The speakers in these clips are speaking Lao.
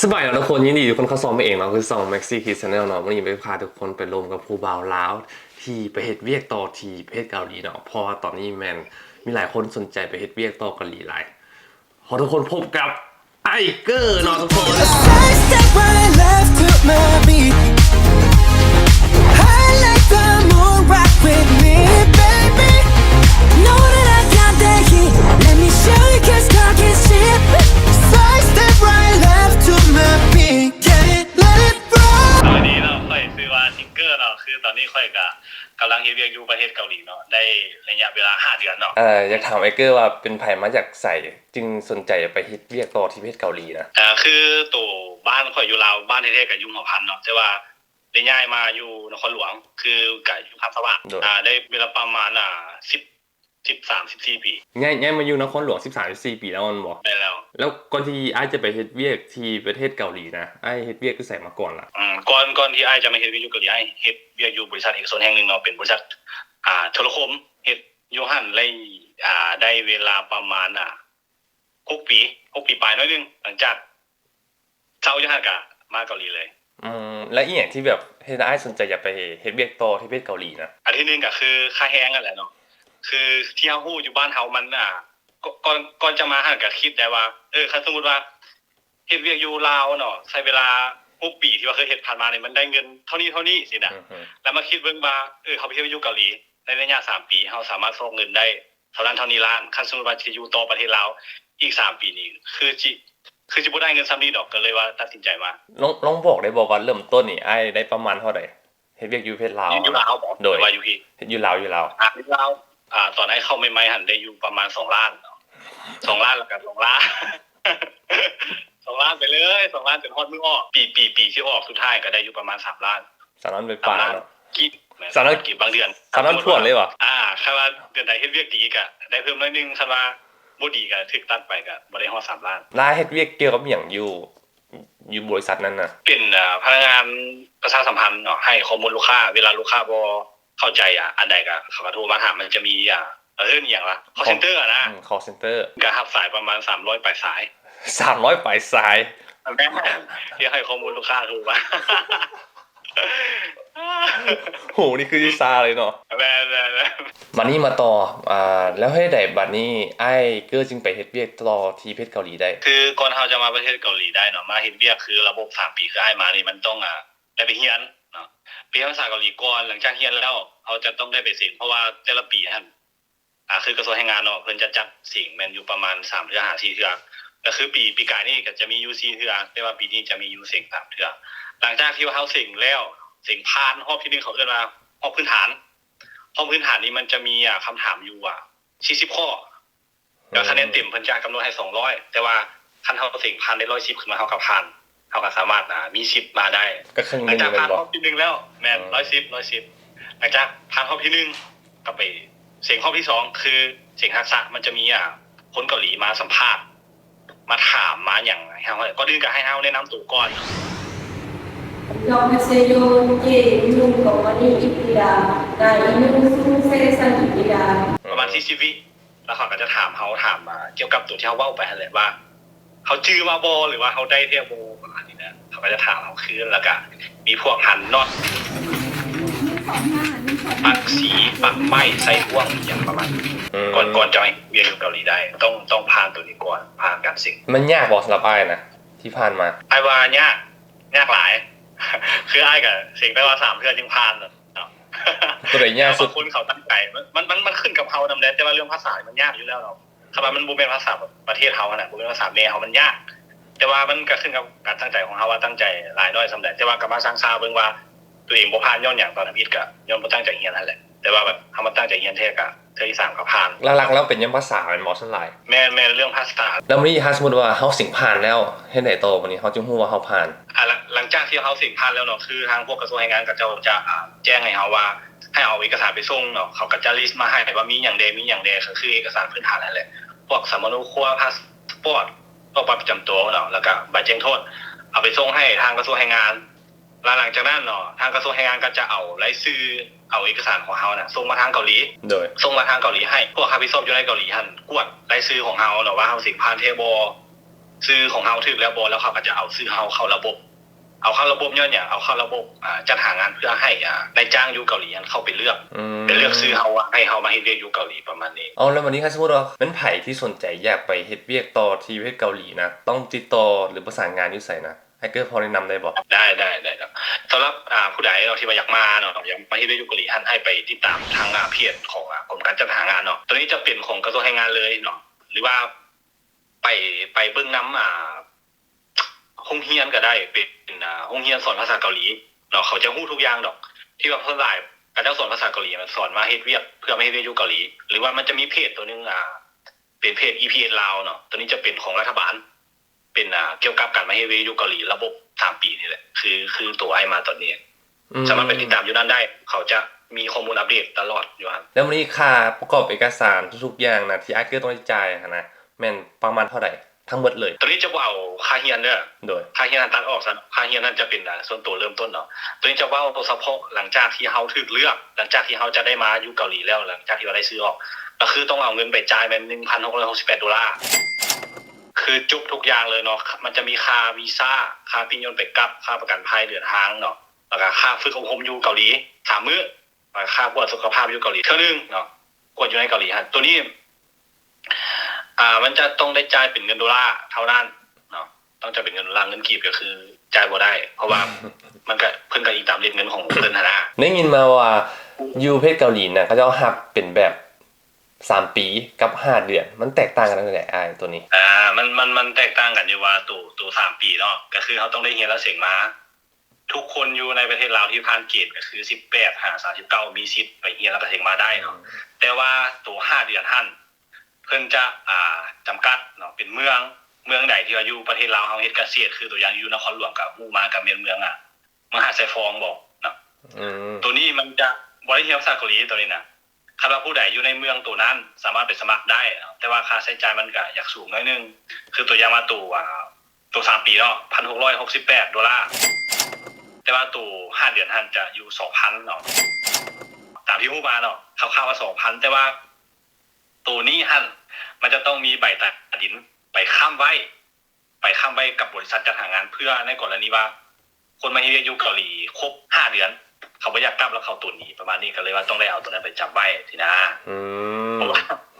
ສະບາຍດີເນາະທຸກຄົນ, ຍິນດີທຸກຄົນເຂົ້າສູ່ຊ່ອງເອງເນາະ, ຄືຊ່ອງ Maxi Kids Channel ເນາະ. ມື້ນີ້ໄປພາທຸກຄົນໄປລົມກັບຜູ້ບ່າວລາວທີ່ໄປເຮັດວຽກຕໍ່ທີ່ປະເທດເກົາຫຼີເນາະ, ເພາະວ່າຕອນນີ້ແມ່ນມີຫຼາຍຄົນສົນໃຈໄປເຮັດວຽກຕໍ່ເກົາຫຼີຫຼາຍ. ຂໍທຸກຄົນພົບກັບອ້າຍເກີເນາະທຸກຄົນ. A sidestep right left to my beat. I let the moon rock with me, baby. Know that I got that heat. Let me show you, cause talk is cheap. Sidestep right left to my beat. Get it, let it roll. ສະບາຍດີເນາະ, ຂ້ອຍຊື່ວ່າທິງເກີເນາະ. ຄືຕອນນີ້ຂ້ອຍກະກຳລັງເຮັດວຽກຢູ່ປະເທດເກົາຫຼີເນາະ, ໄດ້ໄລຍະເວລາຫ້າເດືອນເນາະ. ເອີ ຢາກຖາມອ້າຍເກີວ່າເປັນໃຜມາຈາກໃສ ຈຶ່ງສົນໃຈໄປເຮັດວຽກຕໍ່ທີ່ປະເທດເກົາຫຼີນະ? ອ່າ ຄືໂຕບ້ານຂ້ອຍຢູ່ລາວ, ບ້ານແທ້ໆກໍຢູ່ຫົວພັນເນາະ, ແຕ່ວ່າໄດ້ຍ້າຍມາຢູ່ນະຄອນຫຼວງ, ຄືກະຢູ່ຄຳສະຫວາດ. ໂດຍ ອ່າ ໄດ້ເວລາປະມານ ອ່າ ສິບ ສິບສາມ ສິບສີ່ປີ. ຍ້າຍ ຍ້າຍມາຢູ່ນະຄອນຫຼວງສິບສາມ ສິບສີ່ປີແລ້ວແມ່ນບໍ່? ແມ່ນແລ້ວ. ແລ້ວກ່ອນທີ່ອ້າຍຈະໄປເຮັດວຽກທີ່ປະເທດເກົາຫຼີນະ, ອ້າຍເຮັດວຽກຢູ່ໃສມາກ່ອນລະ? ອືມ ກ່ອນ ກ່ອນທີ່ອ້າຍຈະມາເຮັດວຽກຢູ່ເກົາຫຼີ, ອ້າຍເຮັດວຽກຢູ່ບໍລິສັດເອກະຊົນແຫ່ງໜຶ່ງເນາະ, ເປັນບໍລິສັດ ອ່າ ໂທລະຄົມ, ເຮັດຢູ່ຫັ້ນໄດ້ ອ່າ ໄດ້ເວລາປະມານ ອ່າ ຫົກປີ ຫົກປີປາຍໜ້ອຍໜຶ່ງ. ຫຼັງຈາກເຊົາຢູ່ຫັ້ນກະມາເກົາຫຼີເລີຍ. ອືມ ແລ້ວອີ່ຫຍັງທີ່ແບບເຮັດໃຫ້ອ້າຍສົນໃຈຢາກໄປເຮັດວຽກຕໍ່ທີ່ປະເທດເກົາຫຼີນະ? ອັນທີໜຶ່ງກະຄືຄ່າແຮງຫັ້ນແຫຼະເນາະ, ຄືທີ່ເຮົາຮູ້ຢູ່ບ້ານເຮົາມັນ ອ່າ ກ່ອນ ກ່ອນຈະມາຫັ້ນກະຄິດໄດ້ວ່າ ເອີ ຄັນສົມມຸດວ່າເຮັດວຽກຢູ່ລາວເນາະ, ໃຊ້ເວລາຫົກປີທີ່ວ່າເຄີຍເຮັດຜ່ານມານີ້ ມັນໄດ້ເງິນເທົ່ານີ້ເທົ່ານີ້ຊີ້ນະ. ອືຮຶ ແລ້ວມາຄິດເບິ່ງວ່າ ເອີ ເຮົາໄປເຮັດວຽກຢູ່ເກົາຫຼີ ໃນໄລຍະສາມປີ ເຮົາສາມາດຟອກເງິນໄດ້ເທົ່ານັ້ນເທົ່ານີ້ລ້ານ, ຄັນສົມມຸດວ່າຈະຢູ່ຕໍ່ປະເທດລາວອີກສາມປີນີ້ ຄືຊິ ຄືຊິບໍ່ໄດ້ເງິນສ່ຳນີ້ດອກ, ກໍເລີຍວ່າຕັດສິນໃຈມາ. ລອງ ລອງບອກໄດ້ບໍ່ວ່າເລີ່ມຕົ້ນນີ້ອ້າຍໄດ້ປະມານເທົ່າໃດ? ເຮັດວຽກຢູ່ປະເທດລາວ. ຢູ່ລາວບໍ? ໂດຍ ວ່າຢູ່ພີ້? ເຮັດຢູ່ລາວ ຢູ່ລາວ. ອ່າ ຢູ່ລາວ ອ່າ ຕອນອ້າຍເຂົ້າໃໝ່ໆຫັ້ນໄດ້ຢູ່ປະມານສອງລ້ານເນາະ, ສອງລ້ານ ແລ້ວກໍສອງລ້ານ ສອງລ້ານໄປເລີຍ, ສອງລ້ານຈົນຮອດມື້ອອກ. ປີ ປີ ປີທີ່ອອກສຸດທ້າຍກໍໄດ້ຢູ່ປະມານສາມລ້ານ. ສາມລ້ານປາຍໆເນາະ. ສາມລ້ານກີບ. ແມ່ນ ສາມລ້ານກີບບາງເດືອນ. ສາມລ້ານຖ້ວນເລີຍຫວາ? ອ່າ ຄັນວ່າເດືອນໃດເຮັດວຽກດີກໍໄດ້ເພີ່ມໜ້ອຍໜຶ່ງ, ຄັນວ່າບໍ່ດີກໍຖືກຕັດໄປ ກໍບໍ່ໄດ້ຮອດສາມລ້ານ. ລາວເຮັດວຽກກ່ຽວກັບຫຍັງຢູ່ ຢູ່ບໍລິສັດນັ້ນນະ? ເປັນ ເອີ ພະນັກງານປະຊາສຳພັນເນາະ, ໃຫ້ຂໍ້ມູນລູກຄ້າ ເວລາລູກຄ້າບໍ່ເຂົ້າໃຈ ອາ ອັນໃດກໍເຂົາກໍໂທມາຖາມ. ມັນຈະມີ ອາ ເອີ້ນອີ່ຫຍັງວະ call center ຫັ້ນນະ. ອືມ call center. ກໍຮັບສາຍປະມານສາມຮ້ອຍປາຍສາຍ. ສາມຮ້ອຍປາຍສາຍ? ແມ່ນ ທີ່ໃຫ້ຂໍ້ມູນລູກຄ້າໂທມາ. ໂຫ ນີ້ຄືຊິຊາເລີຍເນາະ. ແມ່ນໆໆ. ບັດນີ້ມາຕໍ່ ອ່າ ແລ້ວເຮັດໃດບັດນີ້ອ້າຍເກີຈຶ່ງໄປເຮັດວຽກຕໍ່ທີ່ປະເທດເກົາຫຼີໄດ້? ຄືກ່ອນເຮົາຈະມາປະເທດເກົາຫຼີໄດ້ເນາະ, ມາເຮັດວຽກຄືລະບົບສາມປີ ຄືອ້າຍມານີ້ ມັນຕ້ອງ ອ່າ ໄດ້ໄປຮຽນເນາະ, ໄປຮຽນພາສາເກົາຫຼີກ່ອນ. ຫຼັງຈາກຮຽນແລ້ວ ເຮົາຈະຕ້ອງໄດ້ໄປເສັງ, ເພາະວ່າແຕ່ລະປີຫັ້ນ ອ່າ ຄືກະຊວງແຮງງານເນາະ ເພິ່ນຈະຈັດເສັງແມ່ນຢູ່ປະມານສາມເທື່ອຫາສີ່ເທື່ອ. ກໍຄືປີ ປີກາຍນີ້ກໍຈະມີຢູ່ສີ່ເທື່ອ, ແຕ່ວ່າປີນີ້ຈະມີຢູ່ເສັງສາມເທື່ອ. ຫຼັງຈາກທີ່ວ່າເຮົາເສັງແລ້ວ ເສັງຜ່ານຮອບທີໜຶ່ງ ເຂົາເອີ້ນວ່າຮອບພື້ນຖານ. ຮອບພື້ນຖານນີ້ມັນຈະມີ ອ່າ ຄຳຖາມຢູ່ ອ່າ ສີ່ສິບຂໍ້. ກໍຄະແນນເຕັມເພິ່ນຈະກຳນົດໃຫ້ສອງຮ້ອຍ, ແຕ່ວ່າຄັນເຮົາເສັງຜ່ານໄດ້ຮ້ອຍສິບຂຶ້ນມາ ເຮົາກໍຜ່ານ, ເຮົາກໍສາມາດ ອ່າ ມີສິດມາໄດ້. ກໍເຄິ່ງໜຶ່ງ. ຫຼັງຈາກຜ່ານຮອບທີໜຶ່ງແລ້ວ ແມ່ນ ອືມ ຮ້ອຍສິບ ຮ້ອຍສິບ. ຫຼັງຈາກຜ່ານຮອບທີໜຶ່ງ ກໍໄປເສັງຮອບທີສອງ ຄືເສັງທັກສະ. ມັນຈະມີ ອ່າ ຄົນເກົາຫຼີມາສຳພາດ ມາຖາມມາຫຍັງໃຫ້ເຮົາ. ກ່ອນອື່ນກໍໃຫ້ເຮົາແນະນຳໂຕກ່ອນ. 안녕하세요. 제 이름은 어머니 이쁘다. 나 이민수 세살 입니다. ປະມານສີ່ສິບວິ ແລ້ວເຂົາກໍຈະຖາມເຮົາ ຖາມ ອ່າ ກ່ຽວກັບໂຕທີ່ເຮົາເວົ້າໄປຫັ້ນແຫຼະ ວ່າເຮົາຈື່ມາບໍ່ ຫຼືວ່າເຮົາໄດ້ແທ້ບໍ່ ປະມານນີ້ນະ. ເຂົາກໍຈະຖາມເຮົາຄືນ ແລ້ວກໍມີພວກຫັນນັອດ ປັກສີ ປັກໄມ້ ໃສ່ບ່ວງ ອີ່ຫຍັງປະມານນີ້. ອືມ ກ່ອນ ກ່ອນຈະມາເຮັດວຽກຢູ່ເກົາຫຼີໄດ້ ຕ້ອງ ຕ້ອງຜ່ານໂຕນີ້ກ່ອນ, ຜ່ານການເສັງ. ມັນຍາກບໍ່ສຳລັບອ້າຍນະ ທີ່ຜ່ານມາ? ອ້າຍວ່າຍາກ, ຍາກຫຼາຍ. ຄືອ້າຍກໍເສັງໄດ້ວ່າສາມເທື່ອຈຶ່ງຜ່ານ. ໂຕໃດຍາກສຸດ? ບາງຄົນເຂົາຕັ້ງໃຈ ມັນ ມັນ ມັນຂຶ້ນກັບເຮົານຳແຫຼະ, ແຕ່ວ່າເລື່ອງພາສານີ້ມັນຍາກຢູ່ແລ້ວເນາະ. ຄັນວ່າມັນບໍ່ແມ່ນພາສາປະເທດເຮົາຫັ້ນນະ, ບໍ່ແມ່ນພາສາແມ່ເຮົາ, ມັນຍາກ. ແຕ່ວ່າມັນກໍຂຶ້ນກັບການຕັ້ງໃຈຂອງເຮົາວ່າຕັ້ງໃຈຫຼາຍໜ້ອຍສ່ຳໃດ. ແຕ່ວ່າກໍມາຊັ່ງຊາເບິ່ງວ່າຕົວເອງບໍ່ຜ່ານຍ້ອນຫຍັງ, ຕອນທຳອິດກໍຍ້ອນບໍ່ຕັ້ງໃຈຮຽນຫັ້ນແຫຼະ. ແຕ່ວ່າແບບເຮົາມາຕັ້ງໃຈຮຽນແທ້ກໍ ເທື່ອທີສາມກໍຜ່ານ. ຫຼັກໆແລ້ວເປັນຍ້ອນພາສາແມ່ນບໍ່ສ່ວນຫຼາຍ? ແມ່ນໆ ເລື່ອງພາສາ. ແລ້ວມື້ນີ້ຖ້າສົມມຸດວ່າເຮົາເສັງຜ່ານແລ້ວ ເຮັດໃດຕໍ່? ມື້ນີ້ເຮົາຈຶ່ງຮູ້ວ່າເຮົາຜ່ານ. ອ່າ ຫຼັງ ຫຼັງຈາກທີ່ເຮົາເສັງຜ່ານແລ້ວເນາະ ຄືທາງພວກກະຊວງແຮງງານເຂົາເຈົ້າຈະ ອ່າ ແຈ້ງໃຫ້ເຮົາວ່າ ໃຫ້ເອົາເອກະສານໄປສົ່ງເນາະ, ເຂົາກໍຈະລິສມາໃຫ້ວ່າມີຫຍັງແດ່ ມີຫຍັງແດ່ ກໍຄືເອກະສານພື້ນຖານຫັ້ນແຫຼະ, ພວກສຳມະໂນຄົວ ພາສປອດ ພວກບັດປະຈຳຕົວເນາະ ແລ້ວກໍໃບແຈ້ງໂທດ ເອົາໄປສົ່ງໃຫ້ທາງກະຊວງແຮງງານ. ແລ້ວຫຼັງຈາກນັ້ນເນາະ ທາງກະຊວງແຮງງານກໍຈະເອົາລາຍຊື່ ເອົາເອກະສານຂອງເຮົານະ ສົ່ງມາທາງເກົາຫຼີ. ໂດຍ ສົ່ງມາທາງເກົາຫຼີ ໃຫ້ພວກຮັບຜິດຊອບຢູ່ໃນເກົາຫຼີຫັ້ນກວດລາຍຊື່ຂອງເຮົາເນາະ ວ່າເຮົາເສັງຜ່ານແທ້ບໍ່. ຊື່ຂອງເຮົາຖືກແລ້ວບໍ່ ແລ້ວເຂົາກໍຈະເອົາຊື່ເຮົາເຂົ້າລະບົບ. ເອົາເຂົ້າລະບົບຍ້ອນຫຍັງ? ເອົາເຂົ້າລະບົບ ອ່າ ຈັດຫາງານ ເພື່ອໃຫ້ ອ່າ ນາຍຈ້າງຢູ່ເກົາຫຼີຫັ້ນເຂົ້າໄປເລືອກ ອືມ ເປັນເລືອກຊື່ເຮົາວ່າ ໃຫ້ເຮົາມາເຮັດວຽກຢູ່ເກົາຫຼີ ປະມານນີ້. ເອົາ ແລ້ວບັດນີ້ ຄັນສົມມຸດວ່າແມ່ນໃຜທີ່ສົນໃຈຢາກໄປເຮັດວຽກຕໍ່ທີ່ປະເທດເກົາຫຼີນະ ຕ້ອງຕິດຕໍ່ ຫຼື ປະສານງານຢູ່ໃສນະ? ອ້າຍເກີ້ພໍແນະນຳໄດ້ບໍ່? ໄດ້ ໄດ້ ໄດ້. ສຳລັບ ອ່າ ຜູ້ໃດເນາະ ທີ່ວ່າຢາກມາເນາະ ຢາກມາເຮັດວຽກຢູ່ເກົາຫຼີຫັ້ນ ໃຫ້ໄປຕິດຕາມທາງ ອ່າ ເພຈຂອງ ອ່າ ກົມການຈັດຫາງານເນາະ. ຕົວນີ້ຈະເປັນຂອງກະຊວງແຮງງານເລີຍເນາະ ຫຼືວ່າໄປ ໄປເບິ່ງນຳ ອ່າ ໂຮງຮຽນກໍໄດ້ ເປັນ ອ່າ ໂຮງຮຽນສອນພາສາເກົາຫຼີເນາະ ເຂົາຈະຮູ້ທຸກຢ່າງດອກ ທີ່ວ່າສ່ວນຫຼາຍເຂົາເຈົ້າສອນພາສາເກົາຫຼີ ມັນສອນມາເຮັດວຽກ ເພື່ອມາເຮັດວຽກຢູ່ເກົາຫຼີ ຫຼືວ່າມັນຈະມີເພຈຕົວໜຶ່ງ ອ່າ ເປັນເພຈ ອີ ພີ ເອສ ລາວເນາະ ຕົວນີ້ຈະເປັນຂອງລັດຖະບານ ເປັນ ອ່າ ກ່ຽວກັບການມາເຮັດວຽກຢູ່ເກົາຫຼີລະບົບສາມປີນີ້ແຫຼະ ຄື ຄືຕົວອ້າຍມາຕອນນີ້ ອືມ ສາມາດໄປຕິດຕາມຢູ່ນັ້ນໄດ້ ເຂົາຈະມີຂໍ້ມູນອັບເດດຕະຫຼອດຢູ່ຫັ້ນ. ແລ້ວມື້ນີ້ຄ່າປະກອບເອກະສານທຸກໆຢ່າງນະ ທີ່ອ້າຍເກີ້ຕ້ອງໄດ້ຈ່າຍຫັ້ນນະ ແມ່ນປະມານເທົ່າໃດ? ທັງໝົດເລີຍ. ຕົວນີ້ຈະບໍ່ເອົາຄ່າຮຽນເດີ. ໂດຍ. ຄ່າຮຽນຫັ້ນຕັດອອກຊະ. ຄ່າຮຽນຫັ້ນຈະເປັນ ອ່າ ສ່ວນໂຕເລີ່ມຕົ້ນເນາະ. ຕົວນີ້ຈະເວົ້າສະເພາະຫຼັງຈາກທີ່ເຮົາຖືກເລືອກ, ຫຼັງຈາກທີ່ເຮົາຈະໄດ້ມາຢູ່ເກົາຫຼີແລ້ວ, ຫຼັງຈາກທີ່ວ່າໄດ້ຊື່ອອກ, ກໍຄືຕ້ອງເອົາເງິນໄປຈ່າຍແມ່ນໜຶ່ງພັນຫົກຮ້ອຍຫົກສິບແປດໂດລາ. ຄືຈົບທຸກຢ່າງເລີຍເນາະ. ມັນຈະມີຄ່າວີຊາ, ຄ່າປີ້ຍົນໄປກັບ, ຄ່າປະກັນໄພເດີນທາງເນາະ, ແລ້ວກໍຄ່າຝຶກອົບຮົມຢູ່ເກົາຫຼີສາມມື້. ຄ່າກວດສຸຂະພາບຢູ່ເກົາຫຼີເທື່ອໜຶ່ງເນາະ, ກວດຢູ່ໃນເກົາຫຼີຫັ້ນ. ໂຕນີ້ ອ່າ ມັນຈະຕ້ອງໄດ້ຈ່າຍເປັນເງິນໂດລາເທົ່ານັ້ນເນາະ, ຕ້ອງຈ່າຍເປັນເງິນໂດລາ, ເງິນກີບກໍຄືຈ່າຍບໍ່ໄດ້ ເພາະວ່າມັນກໍ ເພິ່ນກໍອີງຕາມເຣດເງິນຂອງເພິ່ນຫັ້ນນະ. ໄດ້ຍິນມາວ່າຢູ່ປະເທດເກົາຫຼີນະ ເຂົາເຈົ້າຮັບເປັນແບບສາມປີກັບຫ້າເດືອນ, ມັນແຕກຕ່າງກັນຈັ່ງໃດອ້າຍໂຕນີ້? ອ່າ ມັນ ມັນ ມັນແຕກຕ່າງກັນຢູ່ວ່າໂຕ ໂຕສາມປີເນາະ ກໍຄືເຮົາຕ້ອງໄດ້ຮຽນລະເສັງມາ ທຸກຄົນຢູ່ໃນປະເທດລາວທີ່ຜ່ານເກນກໍຄືສິບແປດຫາສາມສິບເກົ້າ ມີສິດໄປຮຽນລະກະເສັງມາໄດ້ເນາະ. ແຕ່ວ່າໂຕຫ້າເດືອນຫັ້ນ ເພິ່ນຈະ ອ່າ ຈຳກັດເນາະ ເປັນເມືອງ, ເມືອງໃດທີ່ວ່າຢູ່ປະເທດລາວເຮົາເຮັດກະເສດ ຄືຕົວຢ່າງຢູ່ນະຄອນຫຼວງກໍຮູ້ມາກໍແມ່ນເມືອງ ອ່າ ມະຫາໄຊຟອງບໍເນາະ. ອືມ ໂຕນີ້ມັນຈະບໍ່ໄດ້ຮຽນພາສາເກົາຫຼີໂຕນີ້ນະ. ຄັນວ່າຜູ້ໃດຢູ່ໃນເມືອງໂຕນັ້ນສາມາດໄປສະໝັກໄດ້ເນາະ, ແຕ່ວ່າຄ່າໃຊ້ຈ່າຍມັນກະຢາກສູງໜ້ອຍໜຶ່ງ. ຄືຕົວຢ່າງວ່າໂຕ ອ່າ ໂຕສາມປີເນາະ ພັນຫົກຮ້ອຍຫົກສິບແປດໂດລາ, ແຕ່ວ່າໂຕຫ້າເດືອນຫັ້ນຈະຢູ່ສອງພັນເນາະ. ຕາມທີ່ຮູ້ມາເນາະ ຄ່າວໆວ່າສອງພັນ, ແຕ່ວ່າໂຕນີ້ຫັ້ນມັນຈະຕ້ອງມີໃບຕາດິນໄປຄ້ຳໄວ້ ໄປຄ້ຳໄວ້ກັບບໍລິສັດຈັດຫາງານ ເພື່ອໃນກໍລະນີວ່າຄົນມາເຮັດວຽກຢູ່ເກົາຫຼີຄົບຫ້າເດືອນ ເຂົາບໍ່ຢາກກັບແລ້ວເຂົາຕົນໜີປະມານນີ້ ກໍເລີຍວ່າຕ້ອງໄດ້ເອົາຕົວນັ້ນໄປຈຳໄວ້ຊີ້ນະ. ອືມ ເພາະວ່າ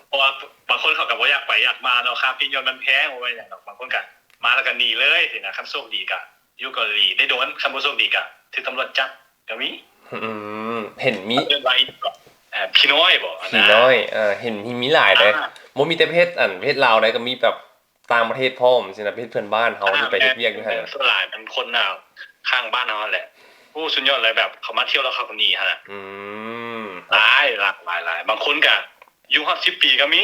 ເພາະວ່າບາງຄົນເຂົາກໍບໍ່ຢາກໄປຢາກມາເນາະ, ຄ່າປີ້ຍົນມັນແພງ ບໍ່ແມ່ນຫຍັງດອກ, ບາງຄົນກໍມາແລ້ວກໍໜີເລີຍຊີ້ນະ. ຄັນໂຊກດີກໍຢູ່ເກົາຫຼີໄດ້ດົນ, ຄັນບໍ່ໂຊກດີກໍຖືກຕຳຫຼວດຈັບກໍມີ. ອືມ ເຫັນມີ ເອີ້ນວ່າອີ່ຫຍັງເກາະ ເອີ ຜີນ້ອຍບໍ ຜີນ້ອຍ. ເອີ ເຫັນມີຫຼາຍເດ້ ອ່າ ບໍ່ມີແຕ່ປະເທດ ອັນ ປະເທດລາວໃດ ກໍມີແບບ ຕ່າງປະເທດພ້ອມຊີ້ນະ ປະເທດເພື່ອນບ້ານເຮົາທີ່ໄປເຮັດວຽກຢູ່ຫັ້ນ. ແມ່ນ ສ່ວນຫຼາຍມັນຄົນ ອ່າ ຂ້າງບ້ານເຮົາຫັ້ນແຫຼະ. ໂອ້ ສຸດຍອດເລີຍ ແບບເຂົາມາທ່ຽວແລ້ວເຂົາກໍໜີຫັ້ນນະ. ອືມ ຫຼາຍ ຫຼາກຫຼາຍ ຫຼາຍ. ບາງຄົນກະຢູ່ຮອດສິບປີກໍມີ,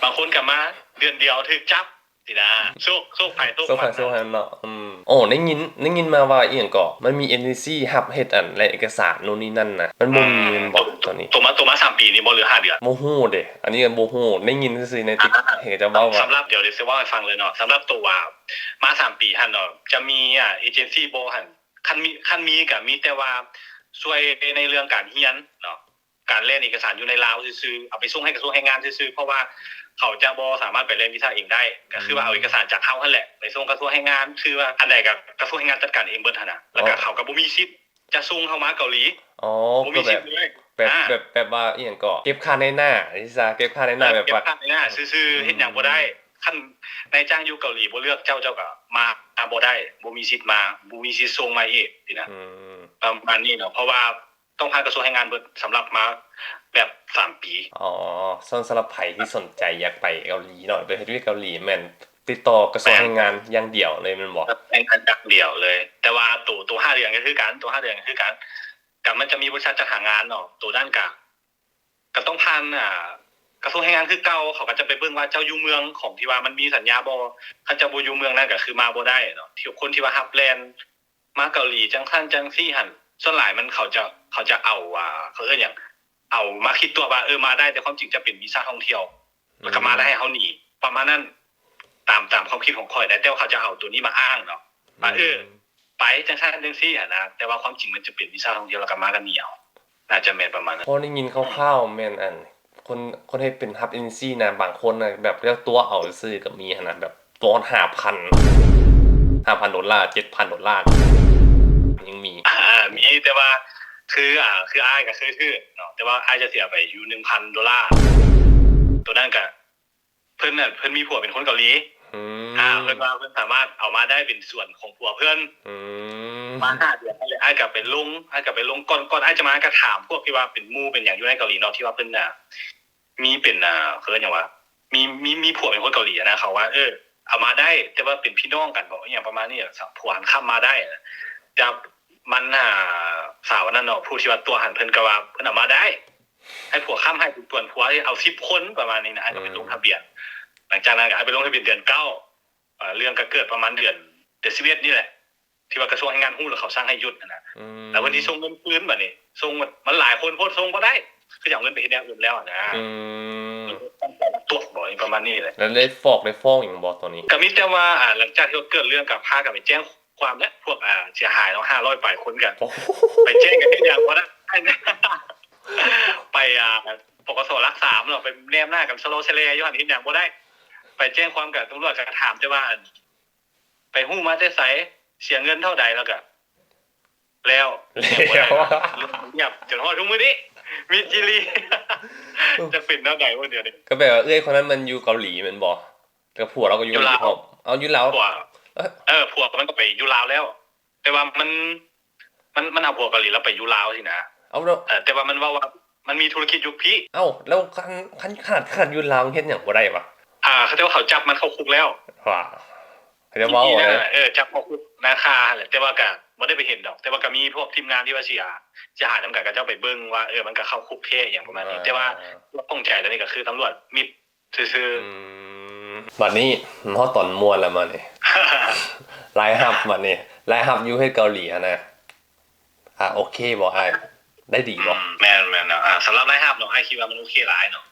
ບາງຄົນກະມາເດືອນດຽວຖືກຈັບຊີ້ນະ. ໂຊກ ໂຊກໃຜໂຊກມັນ ໂຊກໃຜໂຊກມັນເນາະ. ອືມ ໂອ້ ໄດ້ຍິນ ໄດ້ຍິນມາວ່າອີ່ຫຍັງເກາະ ມັນມີເອເຈນຊີຮັບເຮັດອັນ ແລະ ເອກະສານໂນ່ນນີ້ນັ້ນນະ ມັນບໍ່ມີແມ່ນບໍ່? ອ່າ ໂຕ ຕອນນີ້ ໂຕມາ ໂຕມາສາມປີນີ້ບໍ່ ຫຼື ຫ້າເດືອນ? ບໍ່ຮູ້ເດ ອັນນີ້ກໍບໍ່ຮູ້ ໄດ້ຍິນຊື່ໆໃນຕິກ ອ່າ ເຫັນເຂົາເຈົ້າເວົ້າວ່າ ສຳລັບ ດຽວຊິເວົ້າໃຫ້ຟັງເລີຍເນາະ. ສຳລັບໂຕວ່າມາສາມປີຫັ້ນເນາະ ຈະມີ ອ່າ ເອເຈນຊີບໍ່ຫັ້ນ? ຄັນມີ ຄັນມີກໍມີແຕ່ວ່າຊ່ວຍໃນເລື່ອງການຮຽນເນາະ, ການແລ່ນເອກະສານຢູ່ໃນລາວຊື່ໆ ເອົາໄປສົ່ງໃຫ້ກະຊວງແຮງງານຊື່ໆ ເພາະວ່າເຂົາຈະບໍ່ສາມາດໄປແລ່ນວີຊາເອງໄດ້. ກໍຄືວ່າເອົາເອກະສານຈາກເຮົາຫັ້ນແຫຼະ ໄປສົ່ງກະຊວງແຮງງານ ຄືວ່າອັນໃດກໍກະຊວງແຮງງານຈັດການເອງເບິດຫັ້ນນະ. ແລ້ວກໍເຂົາກໍບໍ່ມີສິດ ຈະສົ່ງເຮົາມາເກົາຫຼີ. ອໍ ບໍ່ມີສິດເລີຍ. ແບບ ອ່າ ແບບ ແບບວ່າອີ່ຫຍັງເກາະ ເກັບຄ່ານາຍໜ້າ ຊິຊາ ເກັບຄ່ານາຍໜ້າ ເອີ ແບບວ່າ ເກັບຄ່ານາຍໜ້າຊື່ໆ ເຮັດຫຍັງບໍ່ໄດ້. ອືມ ຄັນນາຍຈ້າງຢູ່ເກົາຫຼີບໍ່ເລືອກເຈົ້າ ເຈົ້າກໍມາ ມາບໍ່ໄດ້ ບໍ່ມີສິດມາ ບໍ່ມີສິດສົ່ງມາອີກຊີ້ນະ. ອືມ ປະມານນີ້ເນາະ ເພາະວ່າຕ້ອງຜ່ານກະຊວງແຮງງານເບິດ ສຳລັບມາແບບສາມປີ. ອໍ ສ່ວນສຳລັບໃຜທີ່ສົນໃຈຢາກໄປເກົາຫຼີເນາະ ໄປເຮັດວຽກເກົາຫຼີ ແມ່ນ ຕິດຕໍ່ກະຊວງແຮງງານຢ່າງດຽວເລີຍແມ່ນບໍ່? ແຮງງານຢ່າງດຽວເລີຍ. ແຕ່ວ່າໂຕ ໂຕຫ້າເດືອນກໍຄືກັນ ໂຕຫ້າເດືອນກໍຄືກັນ ກໍມັນຈະມີບໍລິສັດຈັດຫາງານເນາະ ໂຕນັ້ນກໍ ກໍຕ້ອງຜ່ານ ອ່າ ກະຊວງແຮງງານຄືເກົ່າ. ເຂົາກໍຈະໄປເບິ່ງວ່າເຈົ້າຢູ່ເມືອງຂອງທີ່ວ່າມັນມີສັນຍາບໍ່. ຄັນເຈົ້າບໍ່ຢູ່ເມືອງນັ້ນກໍຄືມາບໍ່ໄດ້ເນາະ. ທີ່ຄົນທີ່ວ່າຮັບແລ່ນມາເກົາຫຼີຈັ່ງຊັ້ນຈັ່ງຊີ້ຫັ້ນ ສ່ວນຫຼາຍມັນ ເຂົາຈະ ເຂົາຈະເອົາ ອ່າ ເຂົາເອີ້ນຫຍັງ ເອົາມາຄິດຕົວະວ່າ ເອີ ມາໄດ້ ແຕ່ຄວາມຈິງຈະເປັນວີຊາທ່ອງທ່ຽວ ແລ້ວກໍມາໄດ້ໃຫ້ເຮົາໜີ ປະມານນັ້ນ ຕາມ ຕາມຄວາມຄິດຂອງຂ້ອຍໄດ໋. ແຕ່ວ່າເຂົາຈະເອົາໂຕນີ້ມາອ້າງເນາະ ວ່າ ອືມ ເອີ ໄປຈັ່ງຊັ້ນຈັ່ງຊີ້ຫັ້ນນະ ແຕ່ວ່າຄວາມຈິງມັນຈະເປັນວີຊາທ່ອງທ່ຽວ ແລ້ວກໍມາກັນໜີເອົາ. ໜ້າຈະແມ່ນປະມານນັ້ນ. ພໍໄດ້ຍິນຄ່າວໆ ແມ່ນ ອັນ ຄົນ ຄົນເຮັດເປັນຮັບເອເຈນຊີນະ ບາງຄົນນະ ແບບເຈົ້າຕົວະເອົາຊື່ໆກໍມີຫັ້ນນະ ແບບໂຕ ຮອດຫ້າພັນ ຫ້າພັນໂດລາ ເຈັດພັນໂດລາ ຍັງມີ. ອ່າ ມີ ແຕ່ວ່າ ຄື ອ່າ ຄືອ້າຍກໍເຄີຍຖືກເນາະ ແຕ່ວ່າອ້າຍຈະເສຍໄປຢູ່ໜຶ່ງພັນໂດລາ. ໂຕນັ້ນກໍ ເພິ່ນນະ ເພິ່ນມີຜົວເປັນຄົນເກົາຫຼີ. ອືມ ອ່າ ເພິ່ນວ່າເພິ່ນສາມາດເອົາມາໄດ້ເປັນສ່ວນຂອງຜົວເພິ່ນ. ອືມ ປະມານຫ້າເດືອນນັ້ນແຫຼະ. ອ້າຍກໍໄປລົງ ອ້າຍກໍໄປລົງ ກ່ອນ ກ່ອນອ້າຍຈະມາ ກໍຖາມພວກທີ່ວ່າເປັນໝູ່ເປັນຫຍັງຢູ່ໃນເກົາຫຼີເນາະ ທີ່ວ່າເພິ່ນນະ ມີເປັນ ອ່າ ເຂົາເອີ້ນຫຍັງວະ ມີ ມີ ມີຜົວເປັນຄົນເກົາຫຼີນະ. ເຂົາວ່າ ເອີ ເອົາມາໄດ້ ແຕ່ວ່າເປັນພີ່ນ້ອງກັນບໍ ອີ່ຫຍັງປະມານນີ້. ຜົວຫັ້ນຄ້ຳມາໄດ້ ແຕ່ມັນ ອ່າ ສາວອັນນັ້ນເນາະ ຜູ້ທີ່ວ່າຕົວະຫັ້ນ ເພິ່ນກໍວ່າເພິ່ນເອົາມາໄດ້ ໃຫ້ຜົວຄ້ຳໃຫ້ ເປັນຕົວະຜົວ ເອົາສິບຄົນປະມານນີ້ນະ. ອ້າຍກໍໄປລົງທະບຽນ. ອືມ ຫຼັງຈາກນັ້ນກໍອ້າຍໄປລົງທະບຽນເດືອນເກົ້າ. ເອີ ເລື່ອງກໍເກີດປະມານເດືອນ ເດືອນສິບເອັດນີ້ແຫຼະ ທີ່ວ່າກະຊວງແຮງງານຮູ້ ແລ້ວເຂົາສັ່ງໃຫ້ຢຸດຫັ້ນນະ. ອືມ ແລ້ວເພິ່ນຊິສົ່ງເງິນຄືນບາດນີ້ ສົ່ງ ມັນຫຼາຍຄົນໂພດ ສົ່ງບໍ່ໄດ້ ຄືຈະເອົາເງິນໄປເຮັດແນວອື່ນແລ້ວຫັ້ນນະ. ອືມ ຕົວະບໍ ປະມານນີ້ແຫຼະ. ແລ້ວໄດ້ຟ້ອງ ໄດ້ຟ້ອງຫຍັງບໍ່ຕອນນີ້? ກໍມີແຕ່ວ່າ ອ່າ ຫຼັງຈາກທີ່ວ່າເກີດເລື່ອງ ກໍພາກັນໄປແຈ້ງຄວາມແຫຼະ ພວກ ອ່າ ເສຍຫາຍເນາະ ຫ້າຮ້ອຍປາຍຄົນ ກໍໄປແຈ້ງ ກໍເຮັດຫຍັງບໍ່ໄດ້ ໄປ ອ່າ ປກສ ຫຼັກສາມເນາະ ໄປແນມໜ້າກັນສະເລາະສະແລຢູ່ຫັ້ນ ເຮັດຫຍັງບໍ່ໄດ້. ໄປແຈ້ງຄວາມກັບຕຳຫຼວດ ກໍຖາມແຕ່ວ່າ ໄປຮູ້ມາແຕ່ໃສ ເສຍເງິນເທົ່າໃດ ແລ້ວກໍແລ້ວ ແລ້ວ ງຽບ ຈົນຮອດທຸກມື້ນີ້ ມິດຈີລີ. ຈັກເປັນແນວໃດວະດຽວນີ້. ກໍແປວ່າເອື້ອຍຄົນນັ້ນມັນຢູ່ເກົາຫຼີແມ່ນບໍ່? ແລ້ວຜົວລາວກໍຢູ່ເກົາຫຼີພ້ອມ. ເອົາ ຢູ່ລາວ. ຜົວ ເອີ ຜົວມັນກໍໄປຢູ່ລາວແລ້ວ ແຕ່ວ່າມັນ ມັນ ມັນເອົາຜົວເກົາຫຼີ ແລ້ວໄປຢູ່ລາວຊີ້ນະ. ເອົາ ແລ້ວ ເອີ ແຕ່ວ່າມັນເວົ້າວ່າມັນມີທຸລະກິດຢູ່ພີ້. ເອົ້າ ແລ້ວຄັນ ຄັນຂະໜາດ ຂະໜາດຢູ່ລາວເຮັດຫຍັງບໍ່ໄດ້ຫວາ? ອ່າ ເຂົາເຈົ້າວ່າເຂົາຈັບມັນເຂົ້າຄຸກແລ້ວ. ຫວາ ເຂົາເຈົ້າເວົ້າແລ້ວ. ເອີ ຈັບເຂົ້າຄຸກນາຄາຫັ້ນແຫຼະ ແຕ່ວ່າກໍບໍ່ໄດ້ໄປເຫັນດອກ ແຕ່ວ່າກໍມີພວກທີມງານທີ່ວ່າເສຍ ເສຍຫາຍນຳກັນ ເຂົາເຈົ້າໄປເບິ່ງວ່າ ເອີ ມັນກໍເຂົ້າຄຸກແທ້ ອີ່ຫຍັງປະມານນີ້. ອ່າ ແຕ່ວ່າຂໍ້ຂ້ອງໃຈຕອນນີ້ກໍຄືຕຳຫຼວດມິດ ຊື່ໆ. ອືມ ບັດນີ້ຮອດຕອນມ່ວນແລ້ວບັດນີ້ ລາຍຮັບບັດນີ້ ລາຍຮັບຢູ່ເຮັດເກົາຫຼີຫັ້ນນະ ອ່າ ໂອເຄບໍ່ອ້າຍ? ໄດ້ດີບໍ່? ອືມ ແມ່ນໆ ເນາະ. ອ່າ ສຳລັບລາຍຮັບເນາະ ອ້າຍຄິດວ່າມັນໂອເຄຫຼາຍເນາະ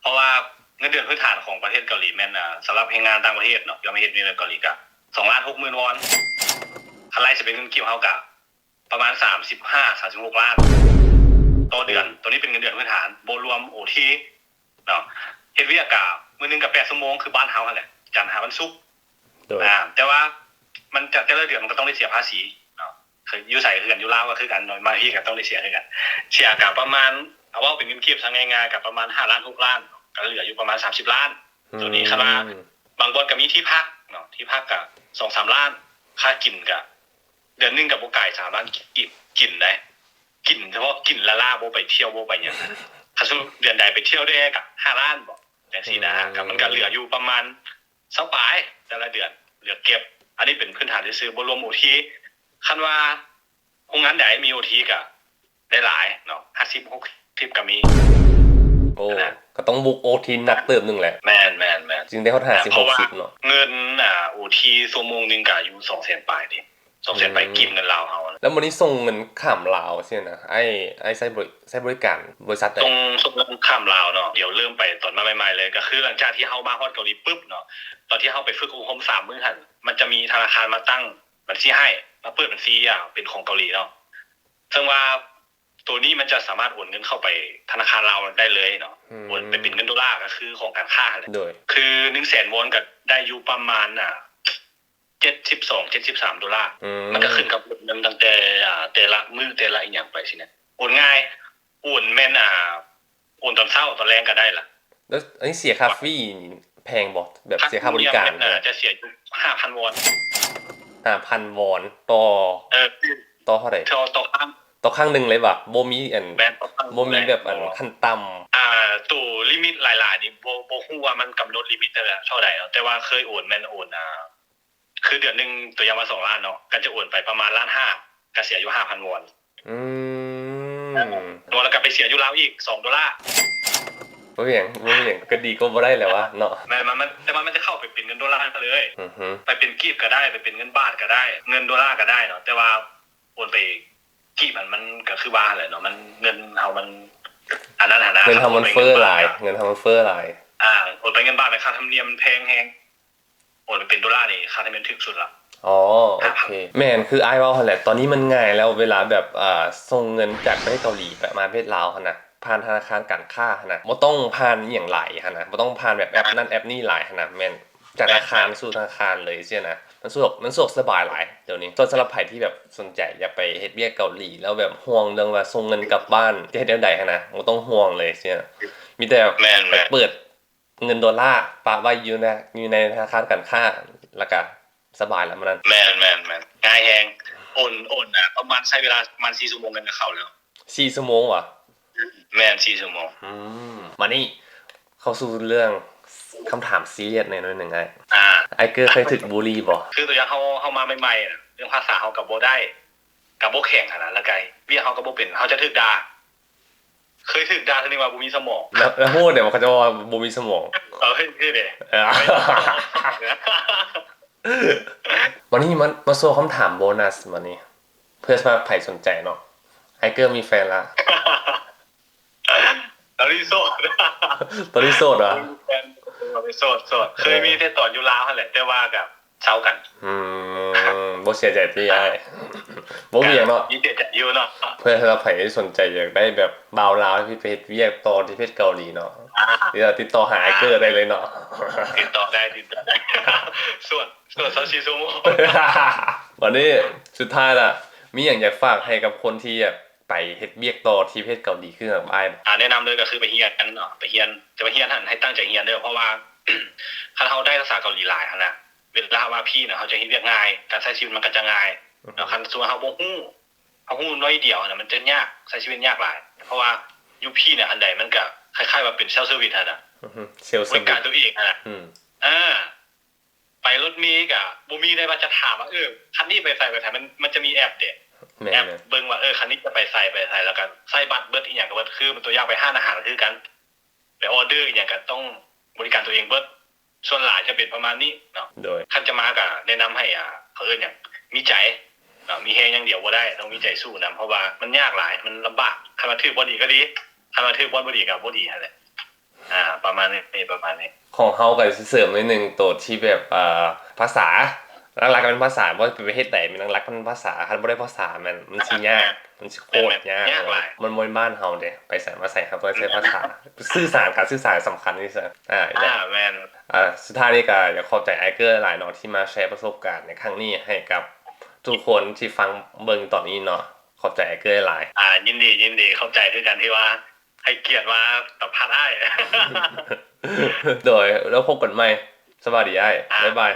ເພາະວ່າເງິນເດືອນພື້ນຖານຂອງປະເທດເກົາຫຼີແມ່ນ ອ່າ ສຳລັບແຮງງານຕ່າງປະເທດເນາະ ທີ່ວ່າມາເຮັດວຽກໃນເກົາຫຼີກະ ສອງລ້ານຫົກໝື່ນວອນ ຄັນໄລ່ໃສ່ເປັນເງິນກີບເຮົາກະ ປະມານສາມສິບຫ້າ ສາມສິບຫົກລ້ານຕໍ່ເດືອນ. ໂຕນີ້ເປັນເງິນເດືອນພື້ນຖານ ບໍ່ລວມໂອທີເນາະ. ເຮັດວຽກກະມື້ໜຶ່ງກະແປດຊົ່ວໂມງ ຄືບ້ານເຮົາຫັ້ນແຫຼະ ຈັນຫາວັນສຸກ. ໂດຍ ອ່າ ແຕ່ວ່າມັນຈະ ແຕ່ລະເດືອນມັນກໍຕ້ອງໄດ້ເສຍພາສີເນາະ. ຄືຢູ່ໃສຄືກັນ ຢູ່ລາວກໍຄືກັນເນາະ ມາພີ້ກໍຕ້ອງໄດ້ເສຍຄືກັນ. ເສຍກະປະມານ ເອົາເວົ້າເປັນເງິນກີບຊະ ງ່າຍໆ ກະປະມານຫ້າລ້ານ ຫົກລ້ານ ກໍເຫຼືອຢູ່ປະມານສາມສິບລ້ານ. ໂຕນີ້ຄັນວ່າ ອືມ ບາງບ່ອນກໍມີທີ່ພັກເນາະ ທີ່ພັກກະສອງສາມລ້ານ ຄ່າກິນກະ ເດືອນໜຶ່ງກໍບໍ່ກາຍສາມລ້ານກີບ ກິນໄດ໋ ກິນສະເພາະກິນລ້າໆ ບໍ່ໄປທ່ຽວບໍ່ໄປຫຍັງ. ຄັນສົມມຸດເດືອນໃດໄປທ່ຽວແດ່ກໍຫ້າລ້ານບໍ ຈັ່ງຊີ້ນະ. ອືມ ກໍມັນກໍເຫຼືອຢູ່ປະມານຊາວປາຍແຕ່ລະເດືອນ ເຫຼືອເກັບ. ອັນນີ້ເປັນພື້ນຖານຊື່ໆ ບໍ່ລວມໂອທີ. ຄັນວ່າໂຮງງານໃດມີໂອທີກໍ ໄດ້ຫຼາຍເນາະ ຫ້າສິບ ຫົກສິບກໍມີ. ໂອ້ ນະ ກໍຕ້ອງບຸກໂອທີໜັກເຕີບໜຶ່ງແຫຼະ. ແມ່ນໆໆ ຈຶ່ງໄດ້ຮອດຫ້າສິບ ຫົກສິບເນາະ. ເງິນ ອ່າ ໂອທີຊົ່ວໂມງໜຶ່ງກໍຢູ່ສອງແສນປາຍເດ້ ສອງແສນປາຍ ອືມ ກີບ ເງິນລາວເຮົາ. ແລ້ວມື້ນີ້ສົ່ງເງິນຂ້າມລາວຊີ້ນະ ອ້າຍ ອ້າຍໃຊ້ບໍລິ ໃຊ້ບໍລິການບໍລິສັດໃດ? ສົ່ງ ສົ່ງເງິນຂ້າມລາວເນາະ ດຽວເລີ່ມໄປຕອນມາໃໝ່ໆເລີຍ ກໍຄືຫຼັງຈາກທີ່ເຮົາມາຮອດເກົາຫຼີປຶບເນາະ ຕອນທີ່ເຮົາໄປຝຶກອົບຮົມສາມມື້ຫັ້ນ ມັນຈະມີທະນາຄານມາຕັ້ງບັນຊີໃຫ້ ມາເປີດບັນຊີ ອ່າ ເປັນຂອງເກົາຫຼີເນາະ. ເຊິ່ງວ່າ ໂຕນີ້ມັນຈະສາມາດໂອນເງິນເຂົ້າໄປທະນາຄານລາວໄດ້ເລີຍເນາະ. ອືມ ໂອນໄປເປັນເງິນໂດລາ ກໍຄືຂອງການຄ້າຫັ້ນແຫຼະ. ໂດຍ ຄືໜຶ່ງແສນວອນກໍໄດ້ຢູ່ປະມານ ອ່າ ເຈັດສິບສອງ ເຈັດສິບສາມໂດລາ. ອືມ ມັນກໍຂຶ້ນກັບເງິນຕັ້ງແຕ່ ອ່າ ແຕ່ລະມື້ແຕ່ລະອີ່ຫຍັງໄປຊີ້ນະ. ໂອນງ່າຍ ໂອນແມ່ນ ອ່າ ໂອນຕອນເຊົ້າ ຕອນແລງກໍໄດ້ລະ. ແລ້ວອັນນີ້ເສຍຄ່າຟີແພງບໍ່? ແບບເສຍຄ່າບໍລິການ ຄ່າທຳນຽມແມ່ນ ອ່າ ຈະເສຍຢູ່ຫ້າພັນວອນ. ຫ້າພັນວອນຕໍ່ ເອີ ຕໍ່ເທົ່າໃດ? ຕໍ່ ຕໍ່ຄັ້ງ ຕໍ່ຄັ້ງໜຶ່ງເລີຍຫວາ? ບໍ່ມີອັນ ແມ່ນ ຕໍ່ຄັ້ງ ບໍ່ມີແບບອັນ ບໍ່ ຂັ້ນຕ່ຳ. ອ່າ ໂຕລິມິດຫຼາຍໆນີ້ ບໍ່ ບໍ່ຮູ້ວ່າມັນກຳນົດລິມິດເທົ່າໃດເນາະ ແຕ່ວ່າເຄີຍໂອນແມ່ນໂອນ ອ່າ ຄືເດືອນໜຶ່ງ ຕົວຢ່າງວ່າສອງລ້ານເນາະ ກໍຈະໂອນໄປປະມານລ້ານຫ້າ ກໍເສຍຢູ່ຫ້າພັນວອນ. ອືມ ແລ້ວກໍໄປເສຍຢູ່ລາວອີກສອງໂດລາ. ບໍ່ເປັນຫຍັງ ບໍ່ເປັນຫຍັງ ກໍດີກວ່າບໍ່ໄດ້ແລ້ວວະເນາະ. ແມ່ນ ມັນ ມັນ ແຕ່ວ່າມັນຈະເຂົ້າໄປເປັນເງິນໂດລາເລີຍ. ອືຮຶ ໄປເປັນກີບກໍໄດ້ ໄປເປັນເງິນບາດກໍໄດ້ ເງິນໂດລາກໍໄດ້ເນາະ ແຕ່ວ່າໂອນໄປກີບ ມັນ ມັນກໍຄືວ່າຫັ້ນແຫຼະເນາະ ມັນ ເງິນເຮົາມັນ ອັນນັ້ນຫັ້ນນະ. ເງິນເຮົາມັນເຟີ້ຫຼາຍ ເງິນເຮົາມັນເຟີ້ຫຼາຍ. ອ່າ ໂອນໄປເງິນບາດ ຄ່າທຳນຽມມັນແພງແຮງ. ໂອນໄປເປັນໂດລານີ້ ຄ່າທຳນຽມຖືກສຸດລະ. ອໍ ໂອເຄ ແມ່ນ ຄືອ້າຍເວົ້າຫັ້ນແຫຼະ ຕອນນີ້ມັນງ່າຍແລ້ວ ເວລາແບບ ອ່າ ສົ່ງເງິນຈາກປະເທດເກົາຫຼີໄປ ມາປະເທດລາວຫັ້ນນະ ຜ່ານທະນາຄານການຄ້າຫັ້ນນະ ບໍ່ຕ້ອງຜ່ານອີ່ຫຍັງຫຼາຍຫັ້ນນະ ບໍ່ຕ້ອງຜ່ານແບບແອັບນັ້ນແອັບນີ້ຫຼາຍຫັ້ນນະ. ແມ່ນ ຈາກທະນາຄານສູ່ທະນາຄານເລີຍຊີ້ນະ. ມັນສະດວກ ມັນສະດວກສະບາຍຫຼາຍດຽວນີ້. ສ່ວນສຳລັບໃຜທີ່ແບບສົນໃຈຢາກໄປເຮັດວຽກເກົາຫຼີ ແລ້ວແບບຫ່ວງເລື່ອງວ່າສົ່ງເງິນກັບບ້ານ ຈະເຮັດແນວໃດຫັ້ນນະ, ບໍ່ຕ້ອງຫ່ວງເລີຍຊີ້ນະ. ມີແຕ່ແບບ ແມ່ນໆ ໄປເປີດເງິນໂດລາປະໄວ້ຢູ່ໃນ ຢູ່ໃນທະນາຄານການຄ້າ ແລ້ວກະສະບາຍລະມື້ນັ້ນ. ແມ່ນໆໆ ງ່າຍແຮງ. ໂອນ ໂອນນະ ປະມານ ໃຊ້ເວລາປະມານສີ່ຊົ່ວໂມງ ເງິນກະເຂົ້າແລ້ວ. ສີ່ຊົ່ວໂມງຫວາ? ແມ່ນ ສີ່ຊົ່ວໂມງ. ອືມ ບາດນີ້ເຂົ້າສູ່ເລື່ອງຄຳຖາມຊີຣຽສແດ່ໜ້ອຍໜຶ່ງອ້າຍ. ອ່າ ອ້າຍເກີເຄີຍຖືກບູລີບໍ່? ຄືຕົວຢ່າງເຮົາ ເຮົາມາໃໝ່ໆນະ ເລື່ອງພາສາເຮົາກະບໍ່ໄດ້ ກະບໍ່ແຂງຫັ້ນນະ ແລ້ວກະວຽກເຮົາກະບໍ່ເປັນ ເຮົາຈະຖືກດ່າ. ເຄີຍຖືກດ່າເທື່ອໜຶ່ງວ່າບໍ່ມີສະໝອງ. ແລ້ວ ແລ້ວຮູ້ໄດ້ວ່າເຂົາເຈົ້າວ່າບໍ່ມີສະໝອງ? ເອີ ເຮີ້ຍ ເດ. ບາດນີ້ມາ ມາສູ່ຄຳຖາມໂບນັສບາດນີ້ ເພື່ອສຳລັບໃຜສົນໃຈເນາະ. ອ້າຍເກີມີແຟນລະ? ຕອນນີ້ໂສດ ຕອນນີ້ໂສດຫວາ? ໂສດ ໂສດ. ເຄີຍມີແຕ່ຕອນຢູ່ລາວຫັ້ນແຫຼະ ແຕ່ວ່າກະເຊົາກັນ. ອືມ ບໍ່ເສຍໃຈຕິອ້າຍ? ບໍ່ມີຫຍັງເນາະ ມີເສຍໃຈຢູ່ເນາະ. ເພື່ອສຳລັບໃຜທີ່ສົນໃຈຢາກໄດ້ແບບບ່າວລາວທີ່ໄປເຮັດວຽກຕໍ່ທີ່ປະເທດເກົາຫຼີເນາະ ຕິດຕໍ່ຫາອ້າຍເກີໄດ້ເລີຍເນາະ. ຕິດຕໍ່ໄດ້ ຕິດຕໍ່ໄດ້. ໂສດ ໂສດຊາວສີ່ຊົ່ວໂມງ. ບາດນີ້ສຸດທ້າຍລະ ມີຫຍັງຢາກຝາກໃຫ້ກັບຄົນທີ່ຢາກໄປເຮັດວຽກຕໍ່ທີ່ປະເທດເກົາຫຼີຄືກັບອ້າຍ? ອ່າ ແນະນຳເລີຍກະຄືໄປຮຽນເນາະ ໄປຮຽນ. ຈະໄປຮຽນຫັ້ນໃຫ້ຕັ້ງໃຈຮຽນເດີ ເພາະວ່າຄັນເຮົາໄດ້ພາສາເກົາຫຼີຫຼາຍຫັ້ນນະ ເວລາເຮົາມາພີ້ນະ ເຮົາຈະເຮັດວຽກງ່າຍ ການໃຊ້ຊີວິດມັນກະຈະງ່າຍເນາະ. ຄັນສົມມຸດເຮົາບໍ່ຮູ້ ເຮົາຮູ້ໜ້ອຍດຽວຫັ້ນນະ ມັນຈະຍາກ ໃຊ້ຊີວິດຍາກຫຼາຍ. ເພາະວ່າຢູ່ພີ້ນະ ອັນໃດມັນກະຄ້າຍໆວ່າເປັນ self service ຫັ້ນນະ ອືຮຶ ເຊວເຊີຣ໌ວິສ ບໍລິການຕົວເອງຫັ້ນນະ. ອືມ ເອີ ໄປລົດເມກະບໍ່ມີໄດ້ວ່າຈະຖາມວ່າ ເອີ ຄັນນີ້ໄປໃສ ໄປໃສ ມັນ ມັນຈະມີແອັບເດ. ແມ່ນໆ ແອັບເບິ່ງວ່າ ເອີ ຄັນນີ້ຈະໄປໃສ ໄປໃສ ແລ້ວກະໃຊ້ບັດເບິດ ອີ່ຫຍັງກະເບິດ. ຄືຕົວຢ່າງໄປຮ້ານອາຫານຄືກັນ ໄປອໍເດີອີ່ຫຍັງກະຕ້ອງບໍລິການຕົວເອງເບິດ. ສ່ວນຫຼາຍຈະເປັນປະມານນີ້ເນາະ. ໂດຍ ຄັນຈະມາກະແນະນຳໃຫ້ ອ່າ ເຂົາເອີ້ນຫຍັງ ມີໃຈເນາະ ມີແຮງຢ່າງດຽວບໍ່ໄດ້ ຕ້ອງມີໃຈສູ້ນຳ ເພາະວ່າມັນຍາກຫຼາຍ ມັນລຳບາກ. ຄັນວ່າຖືກບ່ອນດີກະດີ ຄັນວ່າຖືກບ່ອນບໍ່ດີກະບໍ່ດີຫັ້ນແຫຼະ. ອ່າ ປະມານນີ້ ປະມານນີ້. ຂອງເຮົາກະຊິເສີມໜ້ອຍໜຶ່ງ ໂຕທີ່ແບບ ອ່າ ພາສາ ຫຼັກໆກະແມ່ນພາສາ ບໍ່ວ່າໄປເຮັດໃດ ແມ່ນຫຼັກໆກະແມ່ນພາສາ. ຄັນບໍ່ໄດ້ພາສາແມ່ນ ມັນຊິຍາກ ມັນຊິໂຄດຍາກ ຍາກຫຼາຍ. ມັນບໍ່ແມ່ນບ້ານເຮົາເດ ໄປໃສມາໃສເຮົາຕ້ອງໃຊ້ພາສາ ສື່ສານ ການສື່ສານສຳຄັນທີ່ສຸດ. ອ່າ ອ່າ ແມ່ນ. ອ່າ ສຸດທ້າຍນີ້ກະຢາກຂອບໃຈອ້າຍເກີຫຼາຍເນາະ ທີ່ມາແຊປະສົບການໃນຄັ້ງນີ້ໃຫ້ກັບທຸກຄົນທີ່ຟັງເບິ່ງຕອນນີ້ເນາະ. ຂອບໃຈອ້າຍເກີຫຼາຍ. ອ່າ ຍິນດີ ຍິນດີ ຂອບໃຈຄືກັນທີ່ວ່າໃຫ້ກຽດມາສຳພາດອ້າຍ. ໂດຍ ແລ້ວພົບກັນໃໝ່. ສະບາຍດີອ້າຍ. ອ່າ ບາຍບາຍ.